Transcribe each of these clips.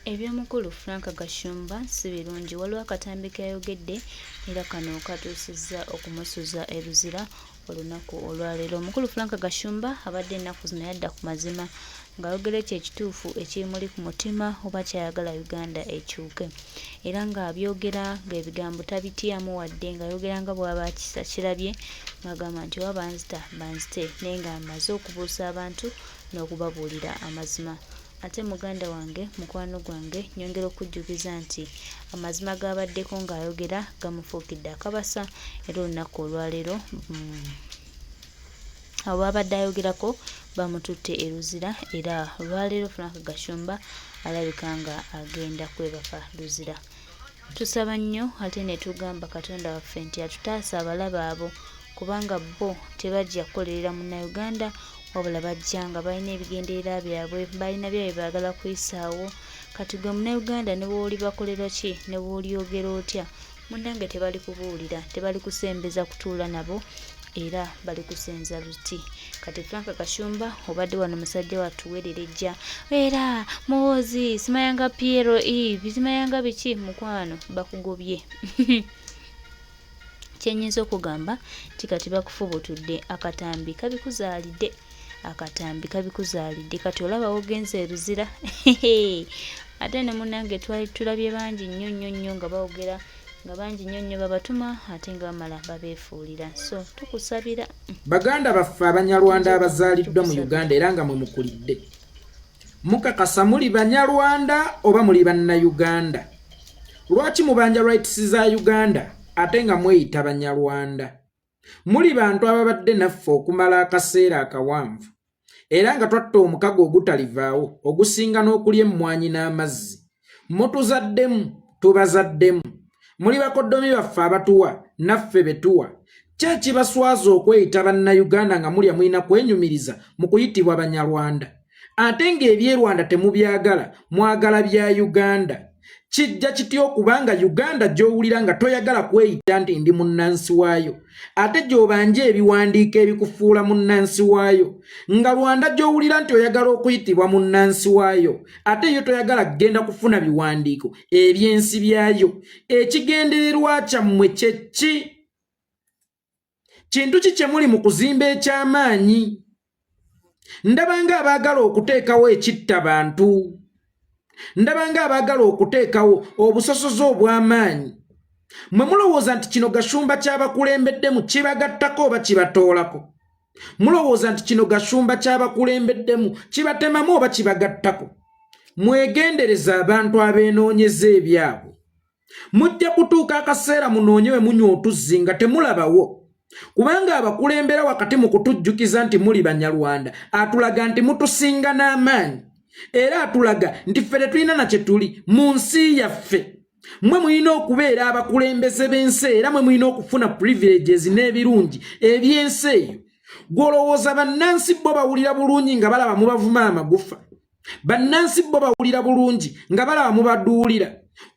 Eby'omukulu Frank Gashumba si birungi. Waliwo akatambi ke yayogedde era kano katuusizza okumusuza e Luzira olunaku olwaleero. Omukulu Frank Gashumba abadde ennaku zino yadda ku mazima ng'ayogera ekyo ekituufu ekimuli ku mutima oba ky'ayagala Uganda ekyuke era ng'abyogera ng'ebigambo tabityamu wadde ng'ayogera nga bw'aba akirabye ng'agamba nti oba banzita banzite naye nga mmaze okubuusa abantu n'okubabuulira amazima. Ate muganda wange, mukwano gwange, nnyongera okukujjukiza nti amazima g'abaddeko ng'ayogera gamufuukidde akabasa era olunaku olwaleero abo b'abadde ayogerako bamututte e Luzira era olwaleero Frank Gashumba alabika nga agenda kwebaka Luzira. Tusaba nnyo ate ne tugamba Katonda waffe nti atutaase abalabe abo kubanga bo tebajja kukolerera Munnayuganda wabula bajja nga balina ebigenderera byabwe, balina byabwe bye baagala kuyisaawo. Kati gwe Munnayuganda ne bw'olibakolera ki, ne bw'olyogera otya, munnange tebalikubuulira, tebalikusembeza kutuula nabo era balikusenza luti. Kati Frank Gashumba obadde wano musajja wattu wererejja era Muhoozi simayanga PLE simayanga biki mukwano bakugobye. Kyenyinza okugamba nti kati bakufubutudde akatambi kabikuzaalidde akatambi kabikuzaalidde kati olaba wogenze e Luzira ate ne munange twali tulabye bangi nnyo nnyo nnyo nga bawogera nga bangi nnyo nnyo babatuma ate nga bamala babeefuulira so tukusabira. Baganda baffe Abanyarwanda abazaaliddwa mu Uganda era nga mwe mukulidde, mukakasa muli Banyarwanda oba muli Bannayuganda? Lwaki mubanja rights za Uganda ate nga mweyita Banyarwanda? Muli bantu ababadde naffe okumala akaseera akawanvu era nga twatta omukago ogutalivaawo ogusinga n'okulya emmwanyi n'amazzi. Mutuzaddemu, tubazaddemu. Muli bakoddomi baffe abatuwa naffe be tuwa. Ki ekibaswaza okweyita Bannayuganda nga mulya mulina kwenyumiriza mu kuyitibwa Banyarwanda? Ate ng'eby'e Rwanda temubyagala, mwagala bya Uganda. Kijja kitya okuba nga Uganda gy'owulira nga toyagala kweyita nti ndi munnansi waayo, ate gy'obanja ebiwandiiko ebikufuula munnansi waayo, nga Rwanda gy'owulira nti oyagala okuyitibwa munnansi waayo, ate yo toyagala kugenda kufuna biwandiiko eby'ensi byayo? Ekigendererwa kyammwe kye ki? Kintu ki kye muli mu kuzimba eky'amaanyi? Ndaba ng'abaagala okuteekawo ekitta bantu. Ndaba ng'abaagala okuteekawo obusosoze obw'amaanyi. Mwe mulowooza nti kino Gashumba ky'abakulembeddemu kibagattako oba kibatoolako? Mulowooza nti kino Gashumba ky'abakulembeddemu kibatemamu oba kibagattako? Mwegendereze abantu abeenoonyeza ebyabwe. Mujja kutuuka akaseera munoonye we munywa otuzzi nga temulabawo, kubanga abakulembera wakati mu kutujjukiza nti muli Banyarwanda atulaga nti mutusinga n'amaanyi, era atulaga nti ffe tetulina na kye tuli mu nsi yaffe. Mwe mulina okubeera abakulembeze b'ensi era mwe mulina okufuna privileges n'ebirungi eby'ensi eyo. Gw'olowooza bannansi bo bawulira bulungi nga balaba mubavuma amagufa? Bannansi bo bawulira bulungi nga balaba mubaduulira?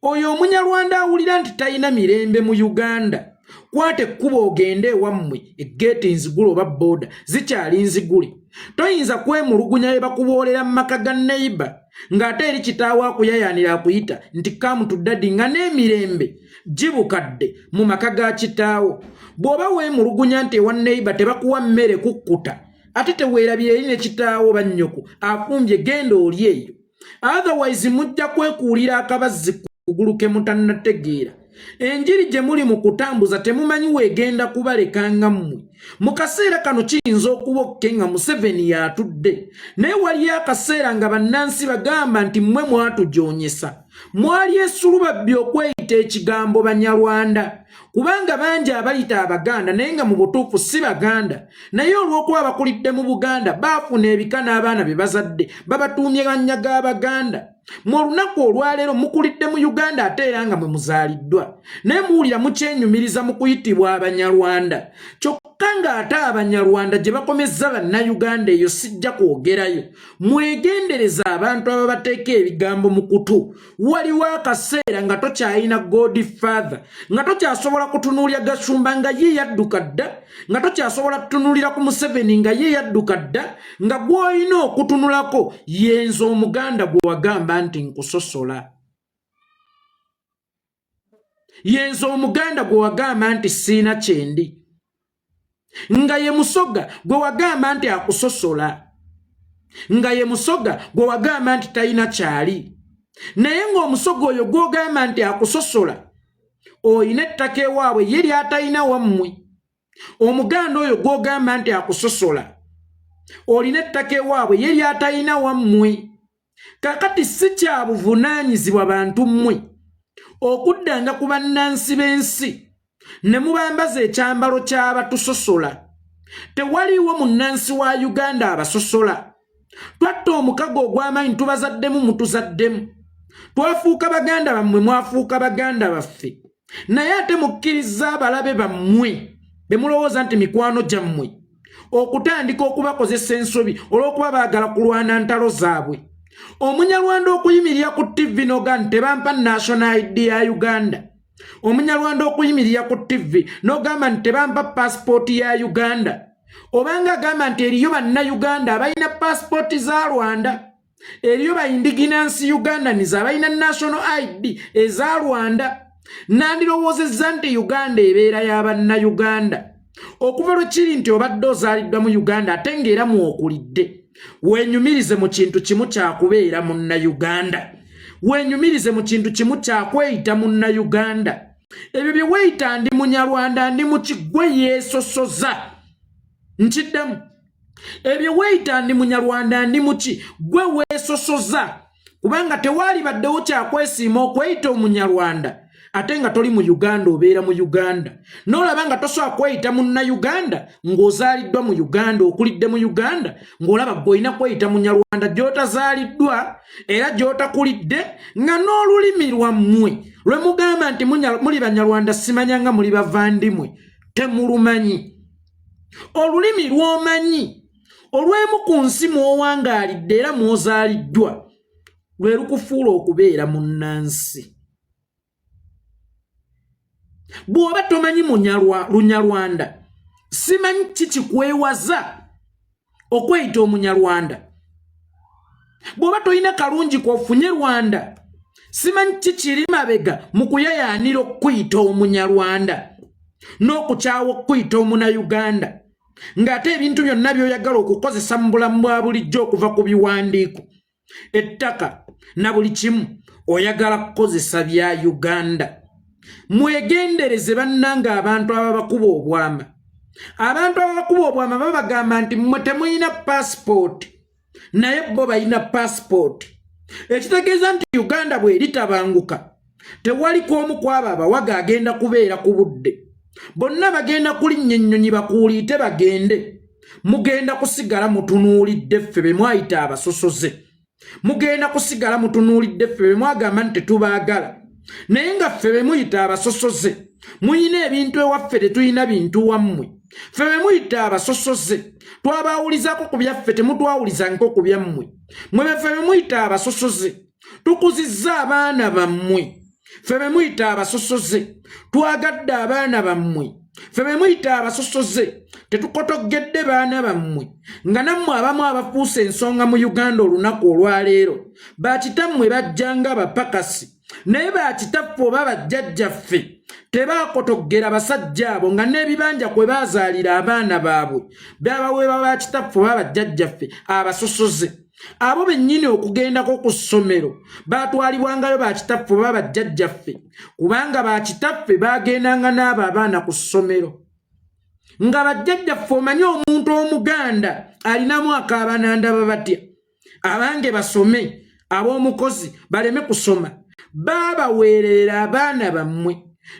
Oyo Omunyarwanda awulira nti talina mirembe mu Uganda, kwata ekkubo ogende ewammwe, eggeeti nzigule oba booda zikyali nzigule. Toyinza kwemulugunya bye bakuboolera mu maka ga neighbor ng'ate eri kitaawo akuyayaanira akuyita nti come to daddy nga n'emirembe gibukadde mu maka ga kitaawo. Bw'oba weemulugunya nti ewa neighbor tebakuwa mmere kukkuta, ate teweerabira eri ne kitaawo oba nnyoko afumbye, genda oli eyo. Otherwise mujja kwekuulira akabazzi kugulu ke mutannategeera. Enjiri gye muli mu kutambuza temumanyi weegenda kubaleka nga mmwe. Mu kaseera kano kiyinza okuba okke nga Museveni y'atudde, naye waliyo akaseera nga bannansi bagamba nti mmwe mwatujoonyesa. Mwali esulubabbi okweyita ekigambo Banyarwanda, kubanga bangi abayita Abaganda naye nga mu butuufu si Baganda, naye olw'okuba bakulidde mu Buganda baafuna ebika n'abaana be bazadde babatuumye mannya g'Abaganda. Mu olunaku olwaleero mukulidde mu Uganda ate era nga mwe muzaaliddwa, naye muwulira mukyenyumiriza mu kuyitibwa Abanyarwanda. Kyokka Kyokka ng'ate Abanyarwanda gye bakomezza Bannayuganda eyo sijja kwogerayo. Mwegendereze abantu ababateeka ebigambo mu kutu. Waliwo akaseera nga tokyalina godfather, nga tokyasobola kutunuulira Gashumba nga ye yadduka dda, nga tokyasobola kutunuulira ku Museveni nga ye yadduka dda, nga gw'olina okutunulako yenze Omuganda gwe wagamba nti nkusosola. Yenze Omuganda gwe wagamba nti siina kyendi, nga ye Musoga gwe wagamba nti akusosola, nga ye Musoga gwe wagamba nti talina kyali. Naye ng'Omusoga oyo gw'ogamba nti akusosola olina ettaka ewaabwe ye ly'atalina wammwe. Omuganda oyo gw'ogamba nti akusosola olina ettaka ewaabwe ye ly'atalina wammwe. Kakati si kya buvunaanyizibwa bantu mmwe okuddanga ku bannansi b'ensi ne mubambaza ekyambalo ky'abatusosola. Tewaliiwo munnansi wa Uganda abasosola. Twatta omukago ogw'amaanyi, tubazaddemu, mutuzaddemu, twafuuka baganda bammwe, mwafuuka baganda baffe. Naye ate mukkiriza abalabe bammwe be mulowooza nti mikwano gyammwe okutandika okubakozesa ensobi olw'okuba baagala kulwana ntalo zaabwe. Omunyarwanda okuyimirira ku ttivi n'oga nti tebampa national ID ya Uganda, Omunyarwanda okuyimirira ku ttivi n'ogamba nti tebampa pasipooti ya Uganda, obanga agamba nti eriyo Bannayuganda abalina pasipooti za Rwanda, eriyo ba indigenous Ugandans abalina national ID eza Rwanda, nandirowoozezza nti Uganda ebeera ya Bannayuganda. Okuva lwe kiri nti obadde ozaaliddwa mu Uganda ate ng'era mwokulidde, weenyumirize mu kintu kimu kyakubeera Munnayuganda, weenyumirize mu kintu kimu kyakweyita Munnayuganda. Ebyo bye weeyita ndi Munyarwanda, ndi mu kiggwe yeesosoza. Nkiddamu, ebyo weeyita ndi Munyarwanda, ndi muki, gwe weesosoza, kubanga tewaalibaddewo kyakwesiima okweyita Omunyarwanda ate nga toli mu Uganda. Obeera mu Uganda n'olaba nga tosobola kweyita Munnayuganda ng'ozaaliddwa mu Uganda, okulidde mu Uganda, ng'olaba gwe olina kweyita Munyarwanda gy'otazaaliddwa era gy'otakulidde, nga n'olulimi lwammwe lwe mugamba nti muli Banyarwanda simanya nga muli bavandimwe temulumanyi. Olulimi lw'omanyi olw'emu ku nsi mw'owangaalidde era mw'ozaaliddwa lwe lukufuula okubeera munnansi. Bw'oba tomanyi Lunyarwanda, simanyi ki kikwewaza okweyita Omunyarwanda. Bw'oba tolina kalungi k'ofunye Rwanda, simanyi ki kiri mabega mu kuyayaanira okukuyita Omunyarwanda n'okukyawa okukuyita Omunayuganda, ng'ate ebintu byonna by'oyagala okukozesa mu bulamu bwa bulijjo, okuva ku biwandiiko, ettaka na buli kimu, oyagala kukozesa bya Uganda. Mwegendereze bannanga abantu ababakuba obwama. Abantu ababakuba obwama babagamba nti mmwe temulina pasipooti, naye bo balina pasipooti, ekitegeeza nti Uganda bw'eritabanguka tewali kw'omu kwabo abawaga agenda kubeera ku budde. Bonna bagenda kulinnya ennyonyi bakuuliite bagende. Mugenda kusigala mutunuulidde ffe be mwayita abasosoze, mugenda kusigala mutunuulidde ffe be mwagamba nti tetubaagala, naye nga ffe be muyita abasosoze muyina ebintu ewaffe tetulina bintu wammwe. Ffe be muyita abasosoze twabaawulizaako ku byaffe, temutwawulizangako ku byammwe. Mwe be ffe be muyita abasosoze tukuzizza abaana bammwe. Ffe be muyita abasosoze twagadde abaana bammwe. Ffe be muyita abasosoze tetukotoggedde baana bammwe, nga nammwe abamu abafuuse ensonga mu Uganda olunaku olwaleero bakitammwe bajjanga bapakasi, naye bakitaffe oba bajjajjaffe tebaakotoggera basajja abo, nga n'ebibanja kwe baazaalira abaana baabwe byabaweebwa bakitaffe oba bajjajjaffe abasosoze. Abo bennyini okugendako ku ssomero baatwalibwangayo bakitaffe oba bajjajjaffe, kubanga bakitaffe baagendanga n'abo abaana ku ssomero nga bajjajjaffe. Omanyi omuntu Omuganda alinamu akaabananda batya? Abange basome, ab'omukozi baleme kusoma. Baabaweererera abaana bammwe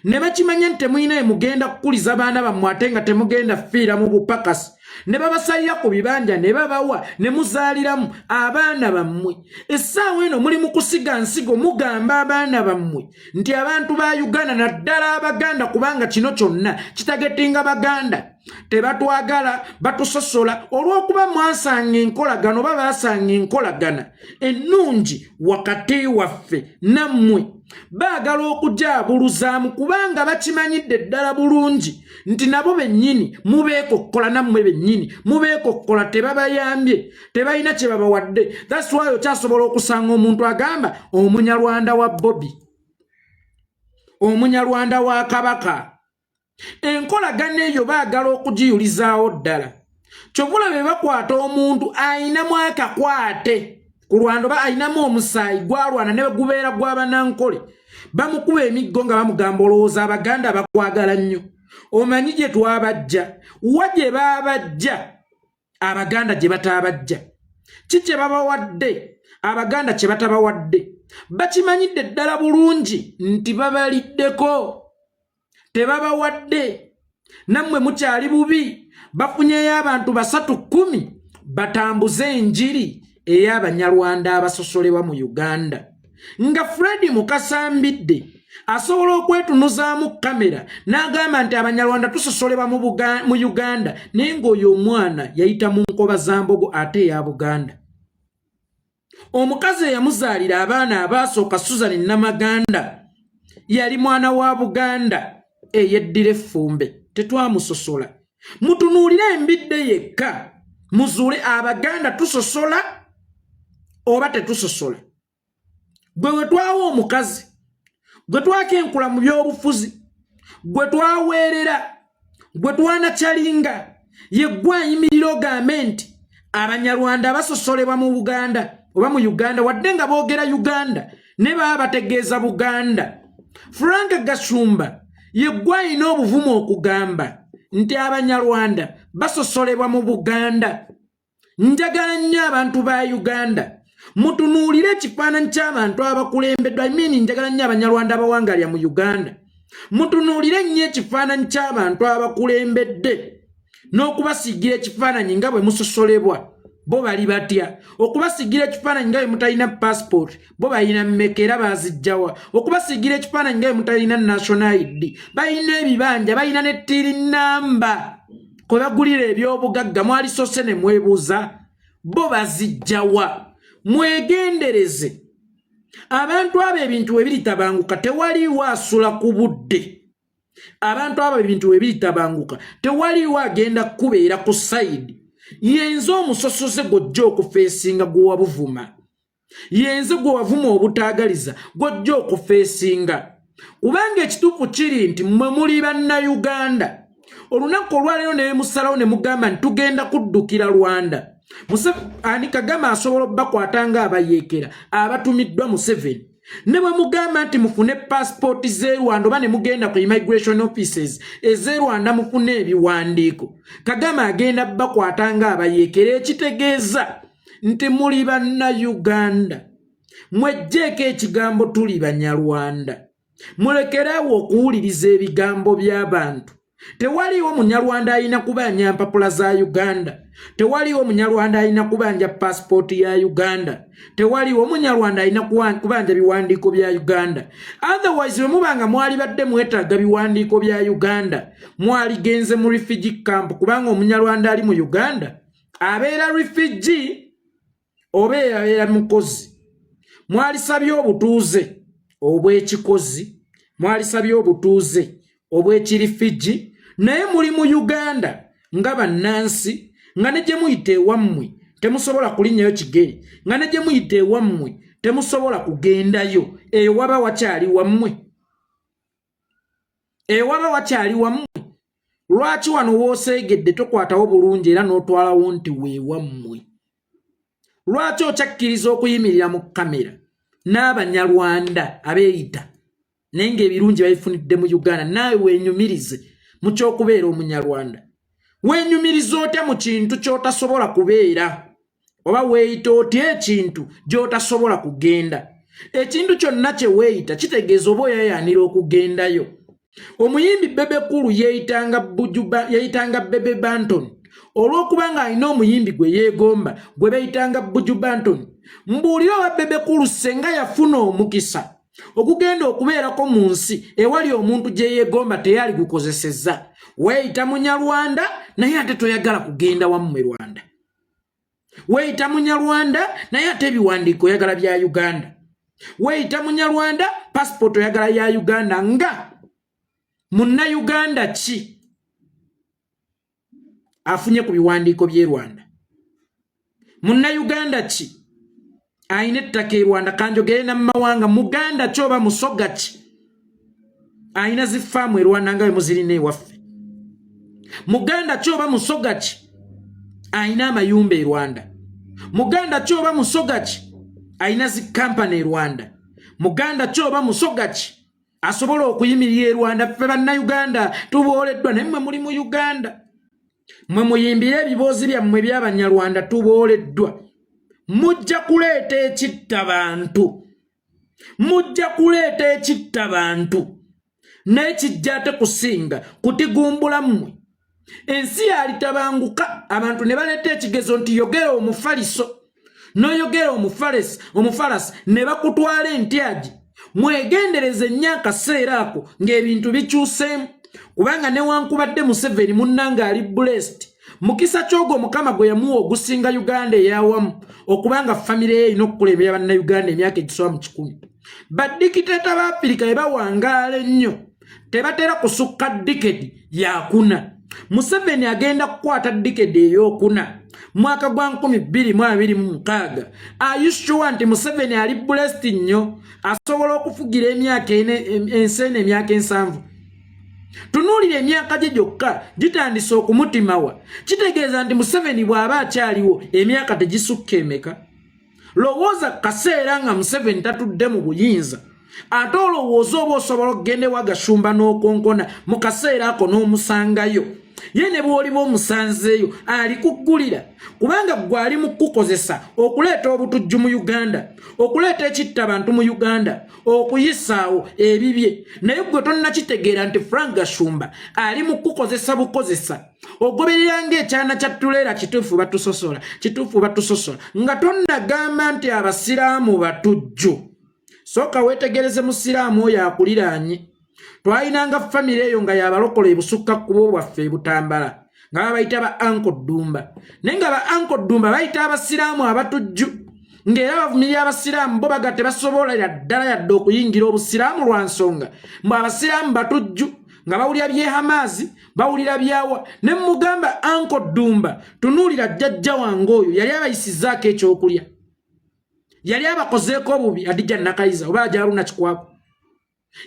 ne bakimanya nti temulina emugenda kukuliza baana bammwe ate nga temugenda fiira mu bupakasi, ne babasalira ku bibanja ne babawa ne muzaaliramu abaana bammwe. Essaawa eno muli mu kusiga nsigo, mugamba abaana bammwe nti abantu ba Uganda, naddala Abaganda, kubanga kino kyonna kitagetinga Baganda. Tebatwagala, batusosola olw'okuba mwasanga enkolagana oba baasanga enkolagana ennungi wakati waffe nammwe. Baagala okugyabuluzaamu kubanga bakimanyidde ddala bulungi nti nabo bennyini mubeekokkola, nammwe bennyini mubeekokkola. Tebabayambye, tebalina kye babawadde. That's why okyasobola okusanga omuntu agamba Omunyarwanda wa Bobi, Omunyarwanda wa Kabaka. Enkolagana eyo baagala okugiyulizaawo ddala. Kyovula be bakwata omuntu ayinamu akakwate ku Rwanda oba ayinamu omusaayi gwalwana ne gubeera gw'Abanankole, bamukuba emiggo nga bamugamba, "Olowooza Abaganda bakwagala nnyo? Omanyi gye twabajja? Wa gye baabajja Abaganda gye bataabajja? Ki kye babawadde Abaganda kye batabawadde?" Bakimanyidde ddala bulungi nti babaliddeko, tebabawadde. Nammwe mukyali bubi. Bafunyeyo abantu 310 batambuze enjiri ey'Abanyarwanda abasosolebwa mu Uganda, nga Fred Mukasambidde asobola okwetunuzaamu kamera n'agamba nti Abanyarwanda tusosolebwa mu Uganda, naye ng'oyo omwana yayita mu nkoba za mbogo ate eya Buganda. Omukazi eyamuzaalira abaana abaasooka, Susan Namaganda, yali mwana wa Buganda eyeddira effumbe. Tetwamusosola. Mutunuulire Embidde yekka, muzuule Abaganda tusosola oba tetusosola. Gwe we twawa omukazi, gwe twakenkula mu by'obufuzi, gwe twaweerera, gwe twanakyalinga, ye gwe ayimirira ogambe nti Abanyarwanda basosolebwa mu Buganda oba mu Uganda, wadde nga boogera Uganda ne baba bategeeza Buganda. Frank Gashumba ye gwe alina obuvumu okugamba nti Abanyarwanda basosolebwa mu Buganda. Njagala nnyo abantu ba Uganda mutunuulire ekifaananyi ky'abantu abakulembeddwa. I mean, njagala nnyo Abanyarwanda abawangalya mu Uganda mutunuulire nnyo ekifaananyi ky'abantu abakulembedde n'okubasiigira ekifaananyi nga bwe musosolebwa. Bo bali batya okubasiigira ekifaananyi nga bwe mutalina passport? Bo balina mmeka era bazijjawa? Okubasiigira ekifaananyi nga bwe mutalina national ID, balina ebibanja, balina ne till number kwe bagulira ebyobugagga. Mwalisose ne mwebuuza bo bazijjawa? Mwegendereze abantu abo. Ebintu we biritabanguka, tewaliiwo asula ku budde. Abantu abo, ebintu we biritabanguka, tewaliiwo agenda kubeera ku side. Yenze omusosoze gw'ojja okufeesinga gwe wabuvuma, yenze gwe wavuma obutaagaliza gw'ojja okufeesinga, kubanga ekituufu kiri nti mmwe muli Bannayuganda. Olunaku olwaleero ne musalawo ne mugamba nti tugenda kuddukira Rwanda, ani Kagame asobola obbakwata nga abayeekera abatumiddwa Museveni. Ne bwe mugamba nti mufune pasipooti z'e Rwanda oba ne mugenda ku immigration offices ez'e Rwanda mufune ebiwandiiko, Kagame agenda bakwata nga abayeekera, ekitegeeza nti muli Bannayuganda. Mweggyeko ekigambo tuli Banyarwanda, mulekereawo okuwuliriza ebigambo by'abantu. Tewaliiwo Munyarwanda alina kubanja mpapula za Uganda, tewaliiwo Munyarwanda alina kubanja pasipooti ya Uganda, tewaliiwo Munyarwanda alina kubanja biwandiiko bya Uganda. Otherwise, bwe muba nga mwali badde mwetaaga biwandiiko bya Uganda, mwaligenze mu refugee camp, kubanga Omunyarwanda ali mu Uganda abeera refugee oba abeera mukozi. Mwalisabye obutuuze obw'ekikozi, mwalisabye obutuuze obw'ekirefugee, naye muli mu Uganda nga bannansi, nga ne gye muyita ewammwe temusobola kulinnyayo kigere, nga ne gye muyita ewammwe temusobola kugendayo. Eyo waba wakyali wammwe? Eyo waba wakyali wammwe? Lwaki wano wooseegedde tokwatawo bulungi era n'otwalawo nti weewammwe? Lwaki okyakkiriza okuyimirira mu kamera n'Abanyarwanda abeeyita, naye ng'ebirungi babifunidde mu Uganda? Naawe weenyumirize mu ky'okubeera Omunyarwanda. Weenyumiriza otya mu kintu ky'otasobola kubeera? Oba weeyita otya ekintu gy'otasobola kugenda? Ekintu kyonna kye weeyita kitegeeza oba oyayaanira okugendayo. Omuyimbi Bebe Cool yeyitanga Bebe Banton olw'okuba ng'alina omuyimbi gwe yeegomba gwe beeyitanga Buju Banton. Mbuulire, oba Bebe Cool senga yafuna omukisa Ogugenda okubeerako mu nsi ewali omuntu gye yeegomba teyali gukozesezza. Weeyita Munyarwanda naye ate toyagala kugenda wammwe Rwanda. Weeyita Munyarwanda naye ate ebiwandiiko oyagala bya Uganda. Weeyita Munyarwanda, passport oyagala ya Uganda. Nga Munnayuganda ki afunye ku biwandiiko by'e Rwanda? Munnayuganda ki alina ettaka e Rwanda? Kanjogere na mumawanga, Muganda ki oba Musoga ki alina zifaamu e Rwanda nga bwe muzirina ewaffe? Muganda ki oba Musoga ki alina amayumba e Rwanda? Muganda ki oba Musoga ki alina zi kampani e Rwanda? Muganda ki oba Musoga ki asobola okuyimirira e Rwanda? Ffe Bannayuganda tubooleddwa, naye mmwe muli mu Uganda, mwe muyimbire ebiboozi byammwe eby'Abanyarwanda. Tubooleddwa. Mujja kuleeta ekitta bantu, mujja kuleeta ekitta bantu, naye kijja ate kusinga kutigumbula mmwe. Ensi yalitabanguka, abantu ne baleeta ekigezo nti yogera omufaliso, n'oyogera omufalasi ne bakutwala entyagi. Mwegendereze nnyo akaseera ako ng'ebintu bikyuseemu, kubanga newankubadde Museveni munnange ali blessed, mukisa kyogwo Mukama gwe yamuwa ogusinga Uganda eyawamu, okubanga famire ye erina okukulembera Bannayuganda emyaka egisoba mu 100. Badikiteeta ba Afirika bwe bawangaala ennyo tebatera kusukka decade yakuna. Museveni agenda kukwata decade eyokuna mwaka gwa 2026. Are you sure nti Museveni ali blessed nnyo asobola okufugira emyaka ensi eno emyaka 70? Tunuulira emyaka gye gyokka gitandise okumutimawa. Kitegeeza nti Museveni bw'aba akyaliwo emyaka tegisukka emeka? Lowooza kaseera nga Museveni tatudde mu buyinza, ate olowooza oba osobola okugenda ewa Gashumba n'okonkona mu kaseera ako n'omusangayo? Ye ne bw'oliba omusanzeeyo alikuggulira, kubanga gwe ali mu kukukozesa okuleeta obutujju mu Uganda, okuleeta ekitta bantu mu Uganda, okuyisaawo ebibye. Naye gwe tonnakitegeera nti Frank Gashumba ali mu kukukozesa bukozesa. Ogoberera ng'ekyana kya tuleera. Kituufu batusosola, kituufu batusosola, nga tonnagamba nti Abasiraamu batujju, sooka weetegereze Musiraamu oyo akuliraanye. Twalinanga famire eyo nga yabalokola ebusukka kkubo bwaffe ebutambala, nga babayita ba Anko Ddumba, naye nga ba Anko Ddumba bayita Abasiraamu abatujju, ng'era bavumirira Abasiraamu. Bo baga tebasobola ddala yadde okuyingira Obusiraamu lwa nsonga mbu Abasiraamu batujju, nga bawulira byehamaazi, bawulira byawa. Ne mugamba, "Anko Ddumba, tunuulira jjajja wange oyo, yali abayisizaako ekyokulya? Yali abakozeeko obubi? Adijja Nakayiza oba Ajaluna Kikwako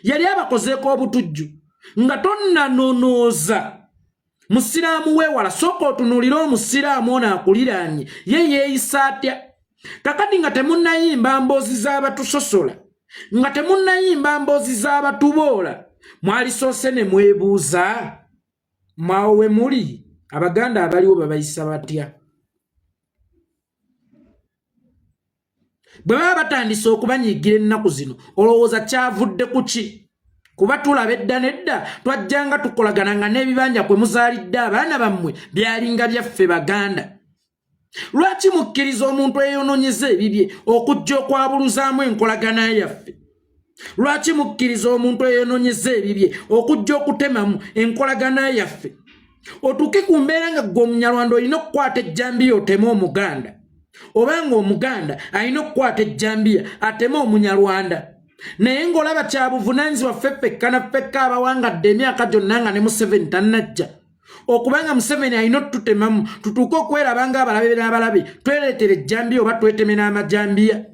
yali abakozeeko obutujju?" Nga tonnanonooza Musiraamu weewala, sooka otunuulire Omusiraamu ono akuliraanye, ye yeeyisa atya? Kakati nga temunnayimba mboozi z'abatusosola, nga temunnayimba mboozi z'abatuboola, mwalisoose ne mwebuuza mwawo we muli, Abaganda abaliwo babayisa batya? Bwe baba batandise okubanyiigira ennaku zino, olowooza kyavudde ku ki? Kuba tulaba edda nedda twajjanga tukolagana, nga n'ebibanja kwe muzaalidde abaana bammwe byalinga byaffe Baganda. Lwaki mukkiriza omuntu eyononyeza ebibye okujja okwabuluzaamu enkolagana yaffe? Lwaki mukkiriza omuntu eyononyeza ebibye okujja okutemamu enkolagana yaffe, otuuke ku mbeera nga ggwe Omunyarwanda olina okukwata ejjambiya oteme Omuganda, oba nga Omuganda alina okukwata ejjambiya ateme Omunyarwanda? Naye ng'olaba kyabuvunaanyizibwa ffe ffekka na ffekka abawangadde emyaka gyonna nga ne Museveni tannajja, okubanga Museveni alina otututemamu tutuuke okweraba nga abalabe n'abalabe, twereetera ejjambiya oba tweteme n'amajambiya.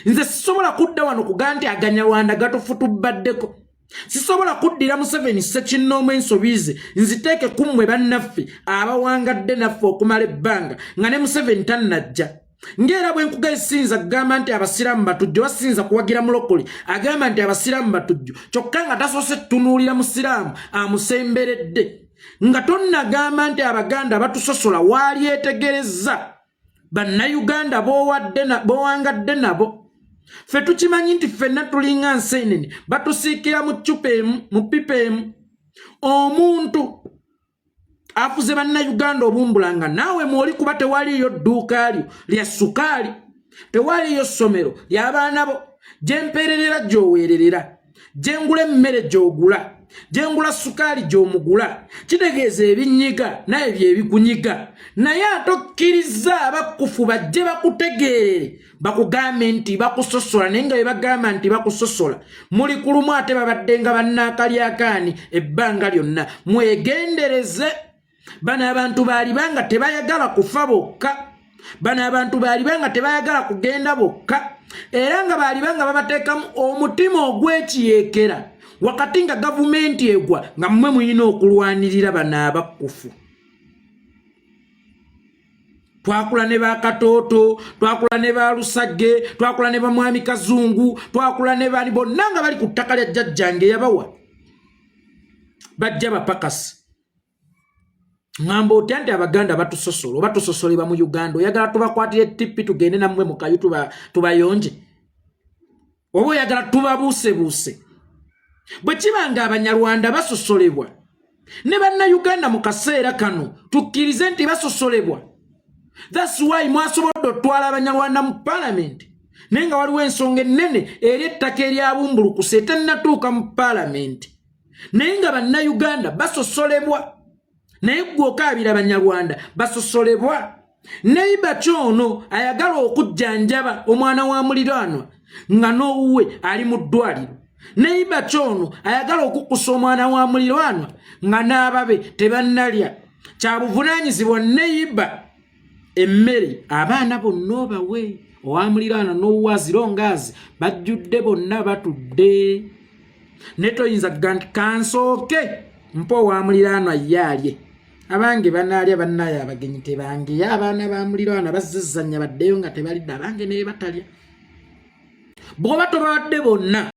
Nze sisobola kudda wano kugaa nti Aganyarwanda gatufutubaddeko. Sisobola kuddira Museveni ssekinnoomu ensobi ze nziteeke ku mmwe bannaffe abawangadde naffe okumala ebbanga nga ne Museveni tannajja. Ng'era bwe nkuga, esinza kugamba nti Abasiraamu batujju, basinza kuwagira mulokole agamba nti Abasiraamu batujju, kyokka nga tasoose tutunuulira Musiraamu amusemberedde. Nga tonnagamba nti Abaganda batusosola, waalyetegerezza Bannayuganda bowangadde nabo. Ffe tukimanyi nti ffenna tulinga nseenene, batusiikira mu ccupa emu, mu pipa emu. Omuntu afuze Bannayuganda obumbula nga naawe mwoli, kuba tewaliiyo dduuka lyo lya sukaali, tewaliiyo ssomero ly'abaana bo. Gye mpeererera gy'oweererera, gye ngula emmere gy'ogula, gye ngula sukaali gy'omugula. Kitegeeza ebinyiga naye bye bikunyiga, naye ate okkiriza abakkufu bajje bakutegeerere, bakugambe nti bakusosola, naye nga bye bagamba nti bakusosola muli ku lumu, ate babadde nga bannaakalyakaani ebbanga lyonna. Mwegendereze. Bano abantu baaliba nga tebayagala kufa bokka, bano abantu baaliba nga tebayagala kugenda bokka, era nga baaliba nga babateekamu omutima ogw'ekiyeekera wakati nga gavumenti egwa, nga mmwe mulina okulwanirira bano abakkufu. Twakula ne bakatooto, twakula ne balusagge, twakula ne bamwami Kazungu, twakula ne bani bonna nga bali ku ttaka lya jjajjange yabawa, bajja bapakasi. Ŋŋamba otya nti Abaganda batusosola oba tusosolebwa mu Uganda? Oyagala tubakwatire tippi tugende nammwe mu kayu tubayonje, oba oyagala tubabuusebuuse? Bwe kiba nga Abanyarwanda basosolebwa, ne Bannayuganda mu kaseera kano tukkirize nti basosolebwa. That's why mwasobodde otwala Abanyarwanda mu Palamenti, naye nga waliwo ensonga ennene eri ettaka eryabumbulukusa etannatuuka mu Palamenti, naye nga Bannayuganda basosolebwa. Naye gwe okaabira Abanyarwanda basosolebwa. Neiba kyono ayagala okujjanjaba omwana wa muliraanwa nga n'owuwe ali mu ddwaliro. Neiba kyono ayagala okukkusa omwana wa muliraanwa nga n'ababe tebannalya. Kya buvunaanyizibwa neiba emmere abaana bonna obawe, owa muliraanwa n'owuwe azirongaazi bajjudde bonna batudde, ne toyinza kuga nti kansooke mpa owa muliraanwa ye alye, abange banaalya. Bannaye abagenyi tebangeyo, abaana ba muliraanwa bazzezanya baddeyo nga tebalidde, abange naye batalya bw'oba tobawadde bonna.